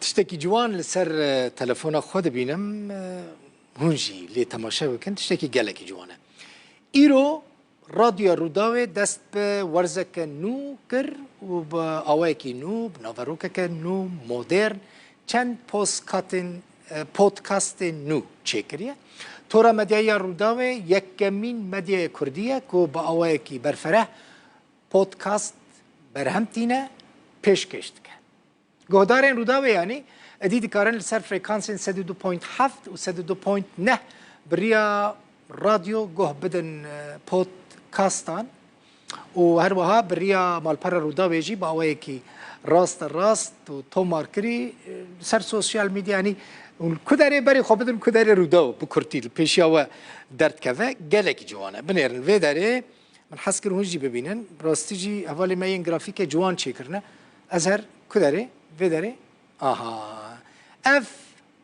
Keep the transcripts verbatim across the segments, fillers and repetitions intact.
Tiştekî ciwan li ser, e, telefona xwe dibînim, e, hûn jî lê temaşe bikin, tiştekî gelekî ciwan e. Îro Radyoya Rûdawê dest bi werzeke nû kir û bi awayekî nû, bi naverokeke nû, modern, çend poskatên, e, podcastên nû çêkiriye. Tora Medyayî ya Rûdawê yekemîn medyaya kurdî ye ku bi awayekî berfereh podcast berhem tîne, pêşkêş dike. Guhdarên Rûdawê yanî êdî dikarin li ser frekansên sed û du point heft û sed û du point neh bi riya radyo guh bidin, e, podcastan û her wiha bi riya malpera Rûdawê jî bi awayekî raste rast û tomarkirî, e, li ser sosyal medya, yanî hûn ku derê berê xwe bidin ku derê Rûdaw bi kurtî li pêşiya we derdikeve gelekî ciwan e. Binêrin vê derê. Min hez kir hûn jî bibînin. Rastî jî hevalê me yên grafîkê ciwan çêkirine. Ez her ku derê? Vê derê? Aha. Ev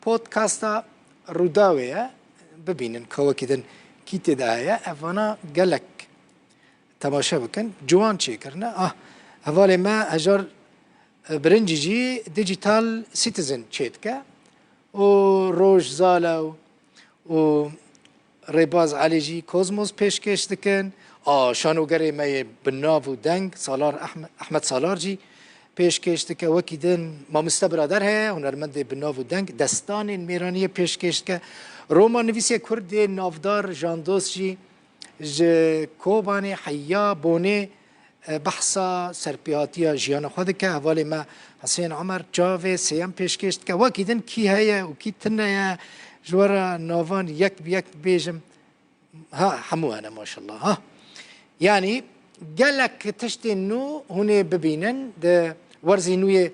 podcasta Rûdawê ye. Bibînin ka wekî din kî tê de heye. Ev vana gelek temaşe bikin. Ciwan çêkirine. Ah, hevalê me Hejar, e, Birincî jî Digital Citizen çêdike. û Roj Zalew û Rêbaz Elî jî Kozmos pêşkêş dikin. A, şanogerê me yê bi nav û deng Salar Ehme-, Ehmed Salar jî pêşkêş dike. Wekî din Mamoste Birader heye, hunermendê bi nav û deng, destanên mêraniyê pêşkêş dike. Romannivîsê kurd ê navdar Jan Dost jî ji Kobanê heya Bonê e, behsa serpêhatiya jiyana xwe dike. Hevalê me Husên Omer çavê sêyem pêşkêş dike. Wekî din kî heye û kî tune ye, ji we re navan yek bi yek bibêjim. Ha, hemû hene maşallah. Ha. Yanî gelek tiştên nû hûn ê bibînin di werzî nû yê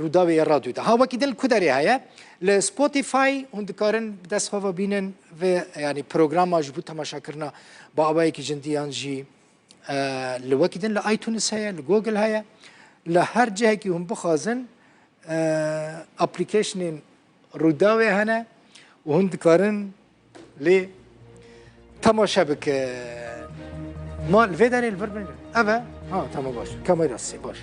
Rûdawê ya radyo de. Ha, wekî din li ku derê heye? Li Spotify hûn dikarin bi dest xwe ve bînin vê, yanî programa ji bo temaşekirina bi awayekî jindî yan jî e, li wekî din li iTunes heye, li Google heye. Li her cihekî hûn bixwazin, e, applicationên Rûdawê hene û hûn dikarin lê temaşe bikin. Ma li vê derê li vir bin. Ev e? Ha, tamam, baş. Kamera sê, baş.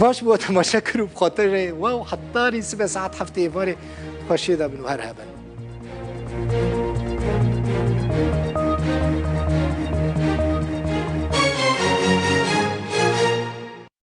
Baş bû, temaşe kir û bi xatirê we û hetanî sibe saet heftê êvarê xweşiyê de bin û her hebin.